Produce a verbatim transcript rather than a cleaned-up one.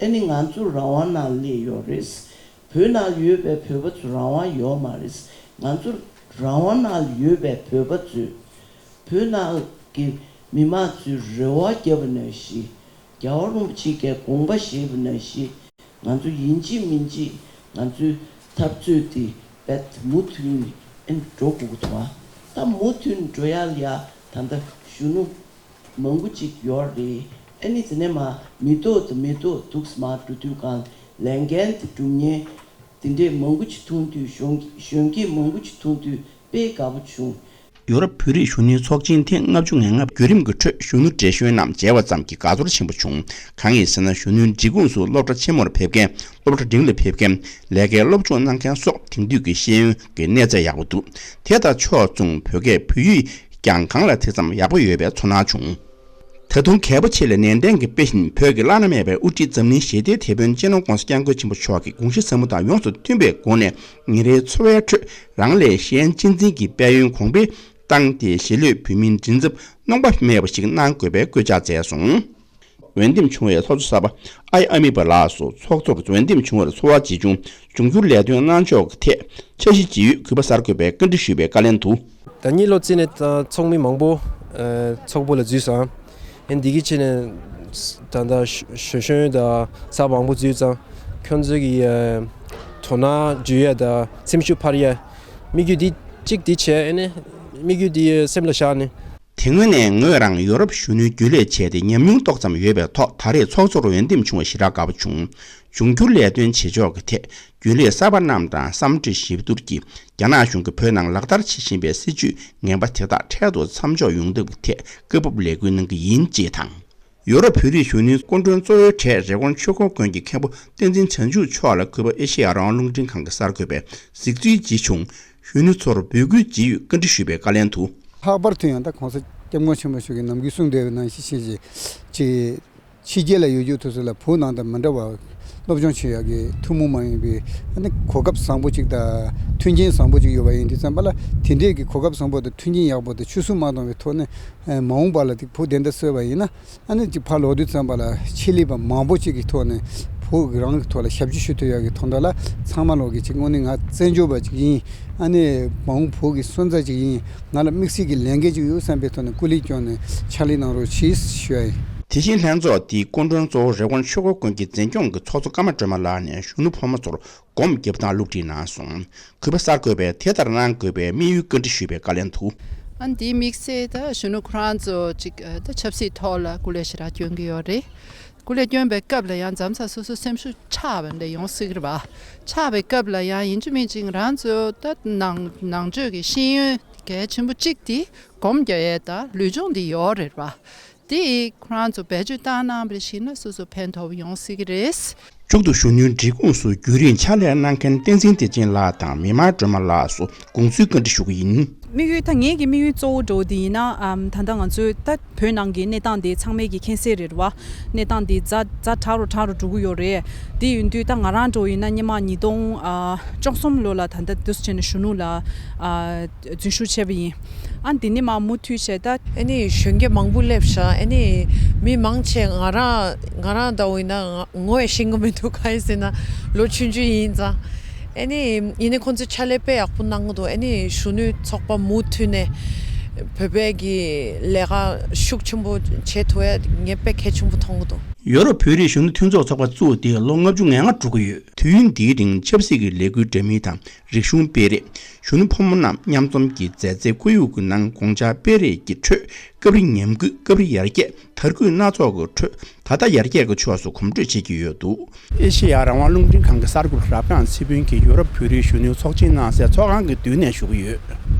ཨ་ནི་ང་ཚོ་རང་དབང་ནང་སླེབས་ཡོད་རེད། བོད་ནང་ཡོད་པའི་བོད་པ་ཚོ་རང་དབང་ཡོད་མ་རེད། ང་ཚོ་རང་དབང་ནང་ཡོད་པའི་བོད་པ་ཚོས་བོད་ནང་གི་མི་མང་ཚོའི་རེ་བ་བརྒྱབ་པ་ནང་བཞིན། རྒྱལ་བ་རིན་པོ་ཆེ་གིས་དགོངས་པ་བཞེས་པ་ནང་བཞིན། ང་ཚོ་ཡིན་གཅིག་མིན་གཅིག་ང་ཚོའི་འཐབ་རྩོད་དེ་རྦད་དེ་མུ་མཐུད་ནས་ཨ་ནི་འགྲོ་དགོས་ཀྱི་འདུག་ཨ། ད་མུ་མཐུད་ནས་འགྲོ་ཡ་ལ་ཡ་ད་ལྟ་གཞོན་ནུ་མང་པོ་ཅིག་ཡོད་རེད། ཨ་ནི་དེ་ནས་མ་མི་ཐོག་དང་མི་ཐོག་འདུག་སེ་མར་འགྲོ་དུས་གང་ལས་འགན་དེ་སྒྲུབ་མཁན་དེ་འདྲས་མང་པོ་ཅིག་མཐོང་དུས་གཞོན་གཞོན་སྐྱེས་མང་པོ་ཅིག་མཐོང་དུས་དཔེ་དགའ་པོ་བྱུང་། ཡོ་རོབ་བོད་རིགས་གཞོན་ནུའི་ཚོགས་ཆེན་ཐེངས་ལྔ་བཅུ་ང་ལྔ་བརྒྱུད་རིམ་གྱི་ཁྲོད་གཞོན་ནུ་བགྲེས་གཞོན་རྣམས་མཇལ་བ་ཙམ་གྱིས་དགའ་ཚོར་ཆེན་པོ་བྱུང་། གང་ཡིན་ཟེར་ན། གཞོན་ནུའི་འབྲི་གུང་སུ་སློབ་གྲྭ་ཆེན་མོར་ཕེབས་མཁན། སློབ་གྲྭ་འབྲིང་ལ་ཕེབས་མཁན། ལས་ཀའི་སློབ་སྦྱོང་གནང་མཁན་སོགས་དེང་དུས་ཀྱི་ཤེས་ཡོན་གྱི་གནས་ཚད་ཡག་པོ་འདུག་དེ་དང་ཕྱོགས་མཚུངས་བོད་སྐད་བོད་ཡིག་ཀྱང་གང་ལ་དེ་ཙམ་ཡག་པོ་ཡོད་པའི་ཚོར་སྣང་བྱུང་། ད་དུང་གལ་པོ་ཆེ་ལས་ནན་ཏན་གྱིས་སྤེལ་བཞིན། བོད་ཀྱི་བླ་ན་མེད་པའི་དབུ་ཁྲིད་འཛམ་གླིང་ཞི་བདེའི་དེད་དཔོན་སྤྱི་ནོར་༸གོང་ས་༸སྐྱབས་མགོན་ཆེན་པོ་མཆོག་གི་དགོངས་གཞི་ཟབ་མོ་དང་ཡོངས་སུ་མཐུན་པའི་སྒོ་ནས། ཉིན་རེའི་འཚོ་བའི་ཁྲོད་རང་ལས་གཞན་གཅེས་འཛིན་གྱི་དཔལ་ཡོན་གོང་འཕེལ་བཏང་སྟེ། གཞིས་ལུས་བོད་མིའི་མགྲིན་ཚབ་གནོང་པ་མེད་པ་ཞིག་གནང་དགོས་པའི་སྐུལ་ལྕག་བསྩལ་སོང་། འོས་འདེམས་བྱུང་བའི་ཚོགས་གཙོ་གསར་པ་ཨའི་ཨ་མི་པ་ལགས་སུ་ཚོགས་གཙོར་འོས་འདེམས་བྱུང་བར་ཚོར་བ་ཇི་བྱུང་། འབྱུང་འགྱུར་ལས་དོན་གནང་ཕྱོགས་ཀྱི་ཐད་འཆར་གཞི་ཇི་ཡོད་གུས་པ་གསར་འགོད་པས་བཀའ་འདྲི་ཞུས་པའི་བཀའ་ལན་དུ། ད་གཉིས་ལོ་རྩིས་ནས་ད་ཚོགས་མི་མང་པོ་ཚོགས་པ་ལ་འཛུལ་སོང་། ཨེ་འདི་གི་ཆེད་ནས་ད་ད་ཞོ་ཞོ་ཤོན་དང་གཟའ་མང་པོ་འཛུལ་ཙང་ཁྱོད་ཚོ་གི་དོ་སྣང་འཇུ་ཡ་དང་སེམས་ཤུགས་འཕར་ཡ་དམིགས་ཡུལ་འདི་གཅིག་འདི་བྱས། ཨེ་ནས་དམིགས་ཡུལ་འདི་སེམས་ལ་བཞག་ནས། དེ་སྔོན་ནས་ངོས་རང་ཡོ་རོབ་གཞོན་ནུའི་རྒྱུན་ལས་བྱས་ཏེ་ཉམས་མྱོང་ཏོག་ཙམ་ཡོད་པའི་ཐོག་ད་རེས་ཚོགས་གཙོར་འོས་འདེམས་བྱུང་བ་ཞེ་དྲག་དགའ་པོ་བྱུང་། འབྱུང་འགྱུར་ལས་དོན་བྱེད་ཕྱོགས་ཀྱི་ཐད་རྒྱུན་ལས་གསར་པ་རྣམས་དང་བསམ་འཁྲི་ཞིབ་བསྡུར་གྱིས། རྒྱ་ནག་གཞུང་གིས་བོད་ནང་ལག་བསྟར་བྱེད་བཞིན་པའི་སྲིད་བྱུས་ངན་པ་དེ་དག་འཕྲལ་དུ་མཚམས་འཇོག་ཡོང་ཐབས་ཀྱི་ཐད་སྐུལ་སྤོབས་ལས་འགུལ་གནང་གི་ཡིན་ཅེས་དང་། ཡོ་རོབ་བོད་རིགས་གཞོན་ནུའི་སྐུ་མགྲོན་གཙོ་བོའི་གྲས་རི་ཀོན་ཆོས་འཁོར་དགོན་གྱི་མཁན་པོ་བསྟན་འཛིན་བྱང་ཆུབ་མཆོག་ལ་གུས་པ་ཨེ་ཤེ་ཡ་རང་དབང་རླུང་འཕྲིན་ཁང་གིས་གསར་འགོད་པས་གཟིགས་ཚུལ་ཇི་བྱུང་། གཞོན་ནུ་ཚོར་འབོད་སྐུལ་ཇི་ཡོད་བཀའ་འདྲི་ཞུས་པའི་བཀའ་ལན་དུ། ལྷག་པར་དུ་ཡང་ད་༸གོང་ས་༸སྐྱབས་མགོན་ཆེན་པོ་མཆོག་གིས་ནམ་རྒྱུན་གསུངས་བསྡད་པ་ནང་བཞིན་བྱས་རྗེས་ཀྱི་ཕྱི་རྒྱལ་ལ་ཡོད་རྒྱུ་དེ་ཚོ་ལ་བོད་ནང་དང་མི་འདྲ་བར་སློབ་སྦྱོང་བྱེད་ཡག་གི་ཐུན་མོང་མ་ཡིན་པའི་ཨ་ནི་གོ་སྐབས་བཟང་པོ་ཅིག་དང་མཐུན་རྐྱེན་བཟང་པོ་ཅིག་ཡོད་པ་ཡིན་དུས་ཙམ་པ་ལ། དེ་འདྲས་ཀྱི་གོ་སྐབས་བཟང་པོ་དང་མཐུན་རྐྱེན་ཡག་པོ་དང་ཆུད་ཟོས་མ་གཏོང་བའི་ཐོག་ནས་མ་འོངས་པ་ལ་དེ་བོད་བདེན་མཐའ་གསལ་བ་ཡིན་ན། ཨ་ནི་ཅིག་ཕར་ལོག་དུས་ཙམ་པ་ལ་ཆེད་ལས་པ་མང་པོ་ཅིག་གི་ཐོག་ནས་བོད་ཀྱི་རང་གི་ཐོག་ལ་ཞབས་ཕྱི་ཞུ་ཐུབ་ཡག་གི་དོན་དག་ལ་ཚང་མ་ལོག་གི་ཅིག་དངོས་གནས་ང་བཙན་བྱོལ་བ་ཅིག་ཡིན། ཨ་ནི་མ་འོངས་བོད་ཀྱི་སོན་རྩ་ཅིག་ཡིན། ང་ལ་དམིགས་བསལ་གྱི་ལས་འགན་ཅིག་ཡོད་བསམ་པའི་ཐོག་ནས་སྐུ་ལས་བསྐྱོན་ནས་ཕྱག་ལས་གནང་རོགས་གྱིས་ཞུ་ཡ་ཡིན། དེ་བཞིན་ལྷན་ཚོགས་འདིའི་སྐུ་མགྲོན་གཙོ་བོ་རི་ཀོན་ཆོས་འཁོར་དགོན་གྱི་འཛིན་སྐྱོང་གི་ཚོགས་གཙོ་ཀརྨ་སྒྲོལ་མ་ལགས་ནས་གཞོན་ནུ་ཕོ་མོ་ཚོར་སྒོམ་རྒྱབ་སྟངས་བསླབ་ཁྲིད་གནང་སོང་། གུས་པ་གསར་འགོད་པས་དེ་ལྟར་གནང་དགོས་པའི་དམིགས་ཡུལ་བཀའ་འདྲི་ཞུས་པའི་བཀའ་ལན་དུ། ཨ་འདིའི་དམིགས་བསལ་ད་གཞོན་ནུ་ཁོ་རང་ཚོ་ཅིག་ད་ཆབ་སྲིད་ཐོག་ལ་སྐུ་ལས་ཞེ་དྲག་སྐྱོན་གྱི་ཡོད་རེད། སྐུ་ལས་སྐྱོན་པའི་སྐབས་ལ་ཡང་མཚམས་མཚམས་སོ་སོ་སེམས་ཤུགས་ཆག་པ་འདྲ་ཡོང་སྲིད་ཀྱི་རེད་པ། ཆག་པའི་སྐབས་ལ་ཡང་ཡིན་གཅིག་མིན་གཅིག་ང་རང་ཚོ་ད་ནང་ནང་ཆོས་ཀྱི་ཤེས་ཡོན་གལ་ཆེན་པོ་གཅིག་དེ་སྒོམ་རྒྱག་ཡས་ད་ལུས་སྦྱོང་དེ་ཡོད་རེད་པ། དེ་ཁོ་རང་ཚོ་བེད་སྤྱོད་བཏང་གནང་བ་ཞིག་ན་སོ་སོ་ཕན་ཐོགས་ཡོང་སྲིད་ཀྱི་རེད། མཇུག་ཏུ་གཞོན་ནུའི་འབྲི་གུང་སུ་རྒྱུན་རིང་ཕྱག་ལས་གནང་མཁན་བསྟན་འཛིན་བདེ་ཆེན་ལགས་དང་མི་དམངས་སྒྲོལ་མ་ལགས་སུ་དགོངས་ཚུལ་བཀའ་འདྲི་ཞུ་གི་ཡིན། དམིགས་ཡུལ་ད་ངེད་ཀྱི་དམིགས་ཡུལ་གཙོ་བོ་འགྲོ་བ་དེ་ཡིན་ན། ཨམ་ད་ལྟ་ང་ཚོའི་ད་བོད་ནང་གི་གནས་སྟངས་དེ་ཚང་མས་ཀྱི་མཁྱེན་གསལ་རེད་བ། གནས་སྟངས་དེ་ཛ་ཛ་དྲག་རུ་དྲག་རུ་འགྲོ་གི་ཡོད་རེད། དེ་ཡིན་དུས་ད་ང་རང་འགྲོ་ཡིན་ན་སྔོན་མ་ཉིས་སྟོང་ཨ་བཅུ་གསུམ་ལོ་ལ་ད་ལྟ་དུས་ཆེན་གཞོན་ནུ་ལ་ཨ་འཛུལ་ཞུགས་བྱས་པ་ཡིན། ཨ་འདི་ནས་མར་མུ་མཐུད་བྱས་ད། ཨ་ནི་གཞོན་སྐྱེས་མང་པོ་སླེབས་ཤག་ཨ་ནི་མི་མང་ཆེ་ང་རང་ང་རང་འདྲ་བོ་ཡིན་ན་ང་ངོ་ཡང་ཤེས་ཀྱི་མི་འདུག་གང་ཡིན་ཟེར་ན་ལོ་ཆུང་ཆུང་ཡིན་ཙང་། ཨ་ནི་ཡིན་ནའི་ཁོང་ཚོས་ཕྱག་ལས་དཔེ་ཡག་པོ་གནང་གི་འདུག་ཨ་ནི་གཞོན་ནུའི་ཚོགས་པ་མུ་མཐུད་ནས་བོད་པའི་གི་ལས་ཀ་ཤུགས་ཆེན་པོ་བྱེད་ཐུབ་ཡ་ངས་དཔེ་གལ་ཆེན་པོ་མཐོང་གི་འདུག་ཡོ་རོབ་བོད་རིགས་གཞོན་ནུ་མཐུན་ཚོགས་ཚོགས་པ་བཙུགས་ཏེ་ལོ་ལྔ་བཅུ་ང་ལྔ་འགྲོ་གི་ཡོད། དུས་ཡུན་འདིའི་རིང་ཆབ་སྲིད་ཀྱི་ལས་འགུལ་འདྲ་མིན་དང་། རིག་གཞུང་སྤེལ་རེས། གཞོན་ནུ་ཕོ་མོ་རྣམས་མཉམ་འཛོམས་ཀྱི་མཛའ་བརྩེའི་ཁོར་ཡུག་གི་ནང་དགོངས་འཆར་སྤེལ་རེས་ཀྱི་ཁྲོད་སྐབས་རེ་ཉམས་རྒུད། སྐབས་རེ་ཡར་རྒྱས། དར་རྒུད་སྣ་ཚོགས་ཀྱི་ཁྲོད་ད་ལྟ་ཡར་རྒྱས་ཀྱི་ཕྱོགས་སུ་གོམ་བགྲོད་བྱེད་ཀྱི་ཡོད་འདུག་ཨེ་ཤེ་ཡ་རང་དབང་རླུང་འཕྲིན་ཁང་གི་གསར་འགོད་པ་རབ་འབྱམས་ཚེ་ཕུན་གྱིས་ཡོ་རོབ་བོད་རིགས་གཞོན་ནུའི་ཚོགས་ཆེན་གནང་སའི་ཚོགས་ཁང་གི་མདུན་ནས་ཞུ་གི་ཡོད།